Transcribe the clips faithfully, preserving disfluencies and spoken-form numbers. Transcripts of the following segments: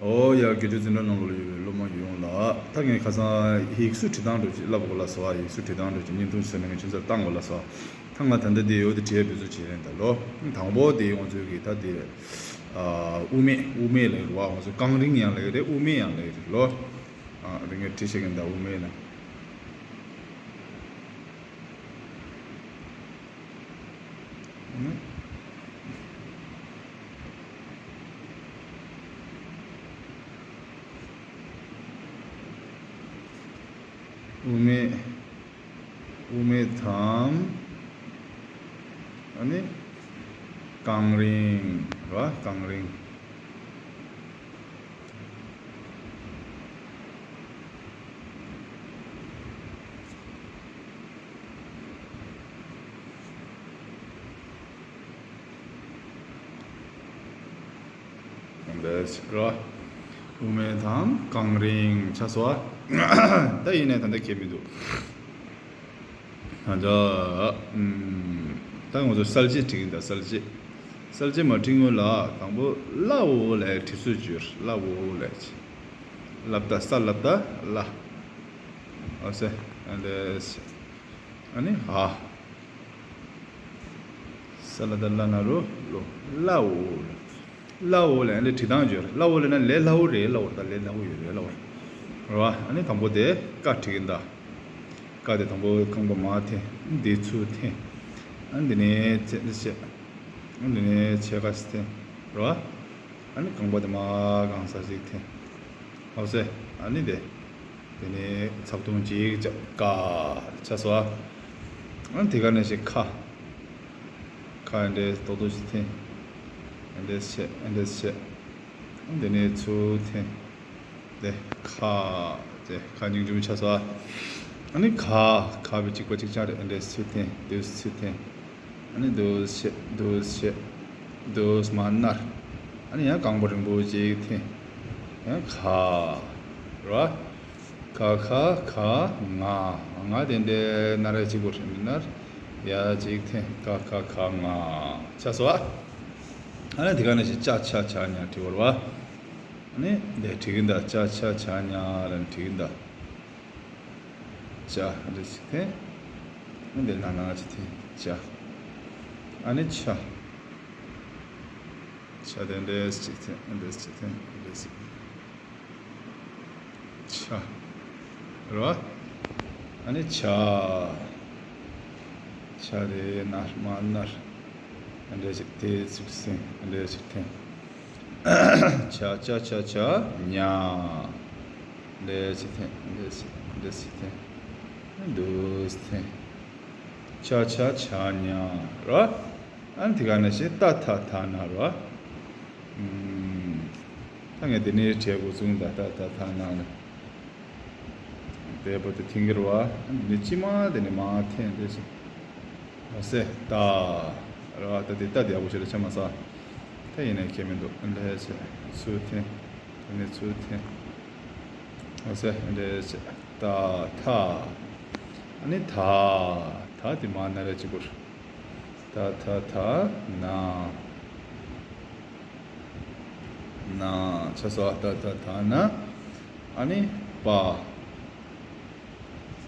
ཨོ་ཡ། དགེ་ཕྲུག་འཛིན་གྲྭ་ནང་ལོགས་ལ་ཡོད་པའི་སློབ་མ་ཡོངས་ལ། ད་ངས་ཁ་སང་ཡིག་གཟུགས་བྲིས་སྟངས་འདྲ་ཅིག་བསླབ་དགོས་ལ་སོ། ཡིག་གཟུགས་བྲིས་སྟངས་འདྲ་ཅིག་བརྙན་ཐུང་བཟོས་ནས་ངས་ཁྱོད་ཚོར་བཏང་དགོས་ལ་སོ། ད་ང་ད་ལྟ་འདི་འོ་དེ་བྲིས་ཡ་འབད་རྩོལ་བྱེད་ཡིན་ད་ལོ། དང་པོ་དེ་ང་ཚོའི་གི་ད་དེ་ཨ་དབུ་མེད། དབུ་མེད་ལབ་རེད་བ། ང་ཚོ་རྐང་རིང་ཡང་ལབ་རེད། དབུ་མེད་ཡང་ལབ་རེད་ལོ། ཨ་རིང་ངས་བྲིས་བཞག་གིན་ད་དབུ་མེད་ན། དབུ་མེད། དབུ་མེད་དམ། ཨ་ནི་རྐང་རིང་ར། རྐང་རིང་། འདི་ཞིག་ར། དབུ་མེད་དམ་རྐང་རིང་ཆགས་སོ། ད་ཡིན་ནའི་ད་ལྟ་ཁྱད་མི་འདུག་ད་ད་ང་ཚོ་གསལ་བྱེད་བྲིས་ཀྱིན་ད། གསལ་བྱེད། གསལ་བྱེད་མ་བྲིས་སྔོན་ལ་དང་པོ་སླ་བོ་ལབ་བྲིས་སྲོལ་ཅིག་ཡོད་རེད། སླ་བོ་ལབ་ཅིག་སླབ་ད། ས་སླབ་ད་སླ། ཨོ་སེ། ཨ་ལེ་སེ། ཨ་ནི་ཧ། ས་ལ་ད་སླ་ན་རོ་ལོ། སླ་བོ། སླ་བོ་ལབ་ཨ་ལེ་བྲིས་སྟངས་ཡོད་རེད། སླ་བོ་ལབ་ན་ལས་སླ་བོ་རེད། སླ་བོ་རེད། ད་ལས་སླ་བོ་ཡོད་རེད། སླ་བོ་རེད་བ། ཨ་ནི་དང་པོ་དེ་ཀ་བྲིས་ཀྱིན་ད། ཀ་དེ་དང་པོ་རྐང་པ་མར་འཐེན། འདི་ཚུར་འཐེན། ཨ་ནི་འདི་ནས་ཚེ་འདི་བྱས། ཨ་ནི་འདི་ནས་ཕྱེད་ཀ་ཞིག་འཐེན་རེད་བ། ཨ་ནི་རྐང་པ་དེ་མར་གང་ས་ཞིག་འཐེན། ཨོ་སེ། ཨ་ནི་དེ། དེ་ནས་ཚགས་ཐུང་གཅིག་བརྒྱབ། ཀ། ཆགས་སོང་ཨ། ཨ་ནི་དེ་ག་ནས་ཞིག་ཁ། ཁ་འདི་འདྲས་ཏོག་ཏོག་ཞིག་འཐེན། འདི་འདྲས་བྱས། འདི་འདྲས་བྱས། ཨ་ནི་དེ་ནས་ཚུར་འཐེན། དེ་ཁ། དེ་ཁ་ཉུང་ཉུང་ཆགས་སོང་ཨ། ཨ་ནི་ཁ། ཁ་བའི་གཅིག་པ་གཅིག་རྐྱང་རེད། འདི་འདྲས་ཚུར་འཐེན། འདི་ཚུར་འཐེན། ཨ་ནི་འདུག་སེ་བྱས། འདུག་སེ་བྱས། འདུག་སེ་མར་ནར། ཨ་ནི་ཡང་རྐང་པ་རིང་པོ་གཅིག་འཐེན། ཡང་ཁ། རེད་བ། ཁ་ཁ་ཁ་ང་། ང་དེ་འདྲས་ནར་གཅིག་པོ་རེད། མི་ནར། ཡ་གཅིག་འཐེན། ཁ་ཁ་ཁ་ང་། ཆགས་སོང་ཨ། ཨ་ནི་དེ་ག་ནས་ཞིག་ཅ་ཆ་ཇ་ཉ་བྲིས་པ་རེད་བ། ཨ་ནི་འདི་བྲིས་ཀྱིན་ད། ཅ་ཆ་ཇ་ཉ་ལབ་ནས་བྲིས་ཀྱིན་ད། ཅ་འདི་ཞིག་འཐེན། ཨ་ནི་འདི་ནང་ནང་ཞིག་འཐེན། ཅ། ཨ་ནི་ཆ། ཆ་དེ་འདྲས་ཞིག་འཐེན། ཨ་འདྲས་ཞིག་འཐེན། ཨ་འདྲས་ཞིག་ཆ། རེད་བ། ཨ་ནི་ཆ། ཆ་རེད། ནར་མར་ནར། ཨ་འདྲས་ཞིག་དེ་ཚིག་ཟིན། ཨ་འདྲས་ཞིག་འཐེན། ཆ་ཅ་ཆ་ཇ་ཉ། འདྲས་ཞིག་འཐེན། འདྲས་ཞིག་འདྲས་ཞིག་འཐེན། འདུག་སེ་འཐེན། ཆ་ཆ་ཇ་ཉ་ར། ཨ་ནི་དེ་ག་ནས་ཞིག་ཏ་ཐ་ཐ་ན་ར། ཨུམ། ད་ངས་དེ་ནས་བྲིས་དགོས་བཟུང་ད། ཏ་ཐ་ཐ་ན་ལ། དེ་བར་དུ་འཐེན་གྱི་རེད་བ། འདི་ཕྱི་མ་དེ་ནས་མར་འཐེན་དེ་ཞིག་ཨ་སེ། ཏ། རེད་བ། ད་དེ་ཏ་དེ་ཡག་པོ་ཞིག་ལ་ཆ་མ་ས། ད་ཡིན་ནའི་ཁྱད་མི་འདུག་འདི་བྱས། ཚུར་འཐེན། དེ་ནས་ཚུར་འཐེན། ཨ་སེ། འདི་བྱས། ཏ་ཐ། ཨ་ནི་ཐ། ཐ་དེ་མར་ནར་གཅིག་པོ་རེད། ཏ་ཐ་ཐ་ན། ན། ཆགས་སོང་ཨ། ཏ་ཐ་ཐ་ན། ཨ་ནི་པ།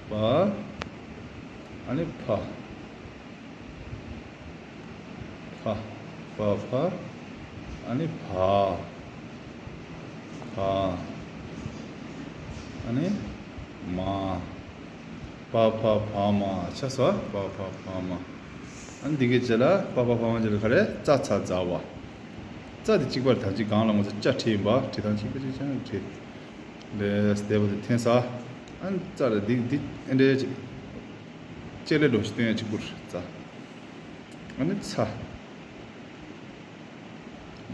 པ། ཨ་ནི་ཕ། ཕ། པ་ཕ། ཨ་ནི་བ། བ། ཨ་ནི་མ། པ་ཕ་བ་མ། ཆགས་སོང་ཨ། པ་ཕ་བ་མ། ཨ་ནི་འདི་གའི་རྗེས་ལ་པ་ཕ་བ་མ་རྗེས་ལ་ག་རེ། ཙ་ཚ་ཛ་ཝ། ཙ་དེ་གཅིག་པ་རེད། ད་གཅིག་སྒང་ལ་ང་ཚོ་ཅ་བྲིས་ཡིན་པ། བྲིས་སྟངས་གཅིག་པ་གཅིག་རྐྱང་བྲིས། འདྲས་བསྡད་པ་དེ་འཐེན་ས། ཨ་ནི་ཙ་ལ་འདི་འདི་ཨེ་འདྲས་ཅིག་ལྕེ་ལེ་འགྲོ་ཞིག་སྟོན་ཡ་གཅིག་པུ་རེད། ཙ། ཨ་ནི་ཚ།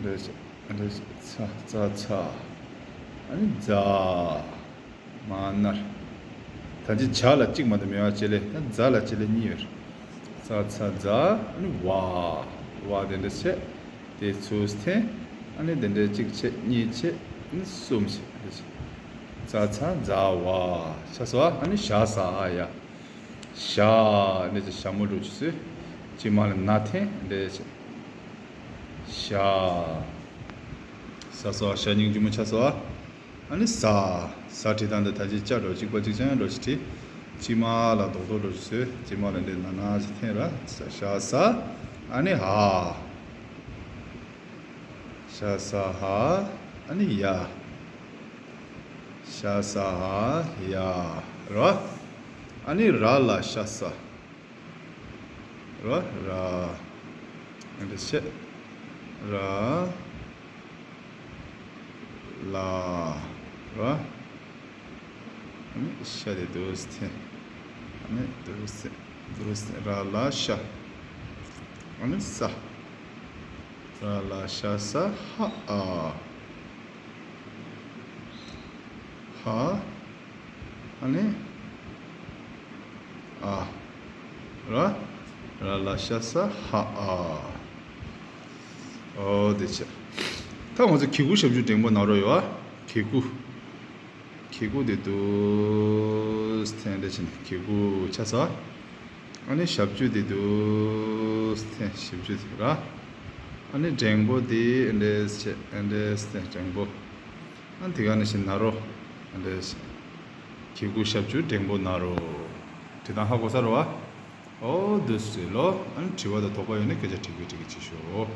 འདྲས་ཅིག་ཨ་འདྲས་ཅིག་ཚ་ཚ་ཚ། ཨ་ནི་ཛ། མར་ནར། ད་ཅི་ཇ་ལ་གཅིག་མ་གཏོགས་མེད་པ་ལྕེ་ལེ། ད་ཛ་ལ་ལྕེ་ལེ་གཉིས་ཡོད་རེད། ཙ་ཚ་ཛ། ཨ་ནི་ཝ། ཝ་དེ་འདྲ་བྱས། དེ་ཚུར་འཐེན། ཨ་ནི་དེ་འདྲ་གཅིག་བྱས། གཉིས་བྱས། ཨ་ནི་གསུམ་བྱས། ཙ་ཚ་ཛ་ཝ། ཆགས་སོང་ཨ། ཨ་ནི་ཞ་ཟ་འ་ཡ། ཞ། འདི་ཅི་ཞྭ་མོ་འདྲ་ཅིག་བཟོས། ཕྱི་མ་ལ་ན་འཐེན། འདི་ཅི། ཞ། ས་སོ་ཨ། ཤ་སྙིང་རྗེ་མོ་ཆ་སོ་ཨ། ཨ་ནི་ཟ། ཟ་བྲིས་སྟངས་འདི་ད་ཅི་ཅ་འགྲོ་གཅིག་པ་གཅིག་རྐྱང་འགྲོ་ཞིག་བྲིས། གཅིག་མ་ལ་རྡོག་རྡོག་འགྲོ་ཞིག་བཟོས། གཅིག་མ་ལ་འདི་ན་ན་ཞིག་འཐེན་ར། ཤ་ཟ། ཨ་ནི་ཧ། ཤ་ཟ་ཧ། ཨ་ནི་ཡ། ཤ་ཟ་ཧ་ཡ། ར། ཨ་ནི་ར་ལ་ཤ་ཟ། ར། ར། ཨ་འདི་བྱས། ར། ལ། ར། ཨ་ནི་ཤ་དེ་འདུག་སེ་འཐེན། ཨ་ནི་འདུག་སེ་འདུག་སེ་ར་ལ་ཤ། ཨ་ནི་ཟ། ར་ལ་ཤ་ཟ་ཧ་ཨ། ཧ། ཨ་ནི་ཨ། ར། ར་ལ་ཤ་ཟ་ཧ་ཨ། ཨོ་དེ་བྱས། ད་ང་ཚོ་གི་གུ་ཞབས་ཀྱུ་འགྲེང་པོ་ན་རོ་ཡོད་ཨ། གི་གུ། གི་གུ་དེ་འདུག་སེ་འཐེན་འདྲ་བྱས་ནས་གི་གུ་ཆ་ས། ཨ་ནི་ཞབས་ཀྱུ་དེ་འདུག་སེ་འཐེན། ཞབས་ཀྱུ་དེ་ར། ཨ་ནི་འགྲེང་པོ་དེ་འདྲ་བྱས་འདྲ་བྱས་འགྲེང་པོ། ཨ་ནི་དེ་ག་ནས་བྱས་ན་རོ། འདྲ་བྱས། གི་གུ་ཞབས་ཀྱུ་འགྲེང་པོ་ན་རོ། བྲིས་སྟངས་ཧ་གོ་ས་རེད་བ། ཨོ་འདུག་སེ་ལོ། ཨ་ནི་དྲི་བ་དང་དོགས་པ་ཡོད་ན་སྐད་ཆ་དྲི་གི་དྲི་གི་བྱེད་ཤོག